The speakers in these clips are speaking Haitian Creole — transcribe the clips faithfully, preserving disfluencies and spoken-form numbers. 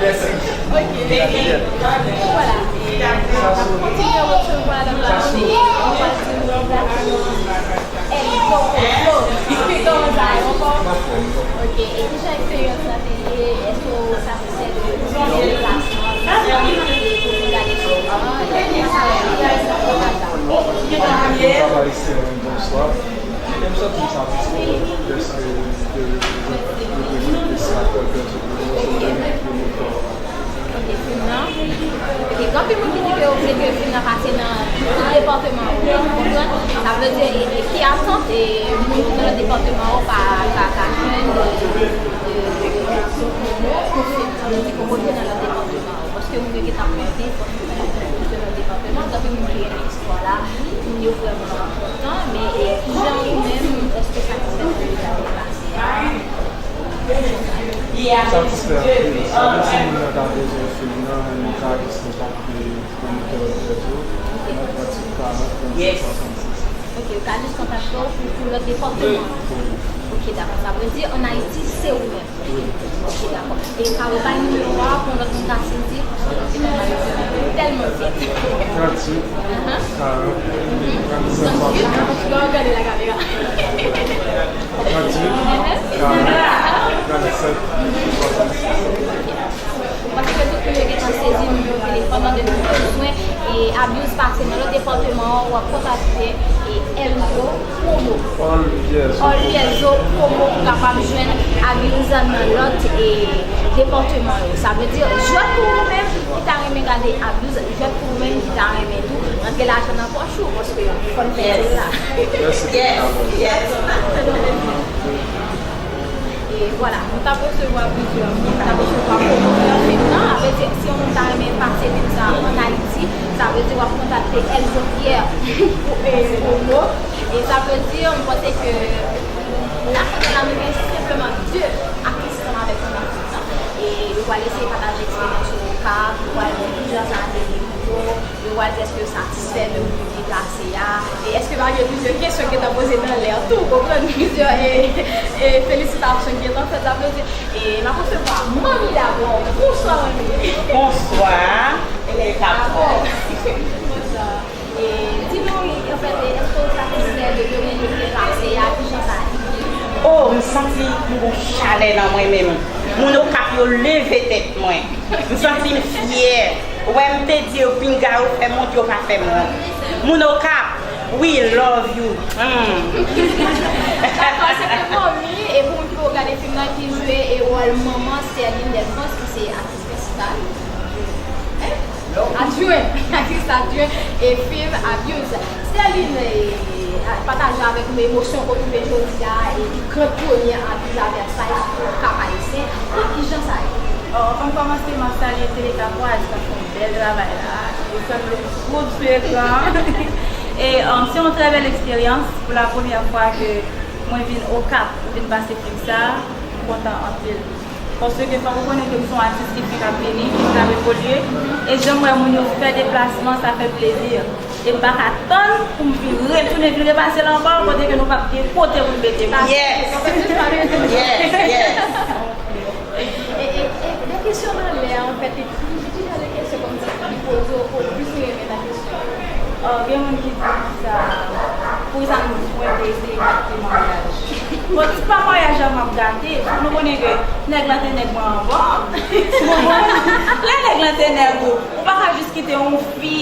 Mèsi. Ok. Vwala. N ap kontinye resevwa lòt moun. N ap kontinye resevwa lòt moun. Èl do do. Kòman sa ye ankò? Ok. E kijan eksperyans la te ye? Èske w satisfè de deplasman? Pou vin gade fim nan? E kijan sa ye? Bonswa. M santi m satisfè dèske de, de, de, de, de sa k fè pèsonèlman se de, de, de, de, Ok, fim nan. Ok, gen anpil moun ki di ke yo vle ke fim nan pase nan tout depatman yo, ou konprann? Sa vle di, e, e ki atant, e moun ki nan lòt depatman yo pa, pa ka jwenn, e, e, e, pwomo pou fim nan, ki poko vin nan lòt depatman yo. Paske moun yo gentan konte pou fim nan vin nan lòt depatman, gen anpil moun ki renmen istwa la, moun yo vrèman kontan, men, e, kijan ou menm, èske w satisfè de sa k pase a? Satisfè anpil. Sa vle di moun nan ta bezwen fim nan, nou ka jis kontakte pwomotè lòt rezo, nan trannsis karant, trannsis swasannsis. Ok, ou ka jis kontakte w pou, pou lòt depatman an. Wi. Ok, dakò. Sa vle di, ann Ayiti, se ou menm. Wi. Ok, dakò. E pa ou bay nimewo a pou lòt moun ka sezi, paske nou te konn bay nimewo a tèlman vit. Trannsis, karant, trannsis swasannsis. Trannsis, karant, trannsis swasannsis. Paske tout moun yo gentan sezi nimewo telefòn nan, depi w bezwen, e, Abuse pase nan lòt depatman an, w ap kontakte, e, Elzo Promo. All Elzo Promo. All Elzo Promo pou kapab jwenn Abuse nan lòt, e, depatman yo. Sa vle di, jwèt pou ou menm ki ta renmen gade Abuse, jwèt pou ou menm ki ta renmen tou rantre lajan nan pòch ou, paske fò n fè dil la. Yes, yes. E vwala, nou t ap resevwa plizyè moun, nou t ap resevwa pwomotè fim nan. Sa vle di, si yon moun ta renmen pase fim sa a ann Ayiti, sa vle di w ap kontakte Elzo Pierre pou, e, pwomo. E sa vle di, m panse ke nan fim nan, nou gen senpleman de atis ansanm avèk nou nan fim nan. E yo pral eseye pataje eksperyans yo, ka, yo pral di kijan sa te ye pou yo. Yo pral di èske yo satisfè de moun ki plase a, e èske pa gen plizyè kesyon ki gentan poze nan lè tou, ou konprann, plizyè, e, e felisitasyon ki gentan fèt, sa vle di, e n ap resevwa Manmi dabò. Bonswa, Manmi. Bonswa. E, dakò. E, di nou, anfèt, e, èske w satisfè de, de moun ki plase a, kijan sa ye? Oh, m santi m gon chalè nan mwen menm. Moun Okap yo leve tèt mwen. M santi m fyè. Ou wè, m te di yo pinga yo fè m wont, yo pa fè m wont. Moun Okap, we love you. Hmm. Dakò, se te Manmi, e pou moun ki poko gade fim nan, ki jwe e wòl manman Sterline Delphonse, ki se aktris prensipal. Hein? Adjwen, aktris adjwen e fim Abuse. Sterline, e, pataje avèk nou emosyon ke w twouve jodi a, e ki grande premyè Abuse a Vèsay sou Okap ayisyen. Pou kijan sa ye? Bon, anvan m kòmanse, m ap salye Tele Kapwaz k ap fè yon bèl travay la. Yo fè m lòt gwo sou ekran an. E, um, se yon trè bèl eksperyans. Pou la premyè fwa ke mwen vin Okap, mwen vin pase fim sa, m kontan anpil. Paske fòk ou konnen ke m se yon atis ki fenk ap vini, ki fenk ap evolye. E jan m wè moun yo fè deplasman, sa fè plezi. E m pa ka tann pou m vin retounen, vin repase l ankò, kote ke nou p ap gen kote pou n mete m. Yes. Yes, yes. E, e, e, de kesyon nan lè a, anfèt, e ki, ki jan de kesyon kòmsi ki poze w, ke w plis renmen nan kesyon yo? Ah, gen moun ki di konsa, poukisa m, mwen te eseye gate maryaj. Bon, se pa maryaj la m ap gate, fòk nou konnen ke nèg lan te nèg mwen anvan. Ou konprann? Lè nèg lan te nèg ou, ou pa ka jis kite yon fi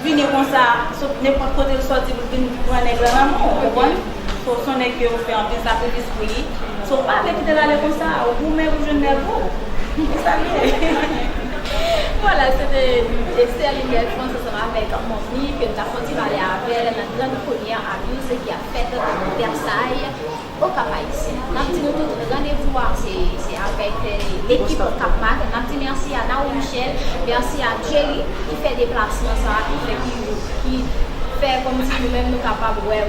vini konsa, sot nenpòt kote l sòti pou l vin pran nèg lan nan men w, ou konprann? So, se yon nèg ke ou fè anpil sakrifis pou li. So, ou pa vle kite l ale konsa, ou goumen pou jwenn nèg ou. E sa l ye. Vwala, se te Sterline Delphonse ansanm avèk Manmi ke n t ap fè yon ti pale avè l nan grand première Abuse ki ap fèt Vèsay. Okap ayisyen. N ap di nou tout, randevou a se, se avèk, eh, lekip Okap Mag. N ap di mèsi a Nao Michel, mèsi a Jerry ki fè deplasman sa a, ki fè, ki, ki fè kòmsi nou menm nou kapab wè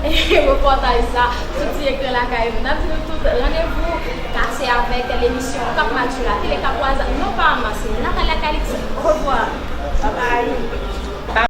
repòtaj sa sou ti ekran lakay nou. N ap di nou tout, randevou kase avèk lemisyon Okap Mag sou la tele Kapwaz, non pa anmase.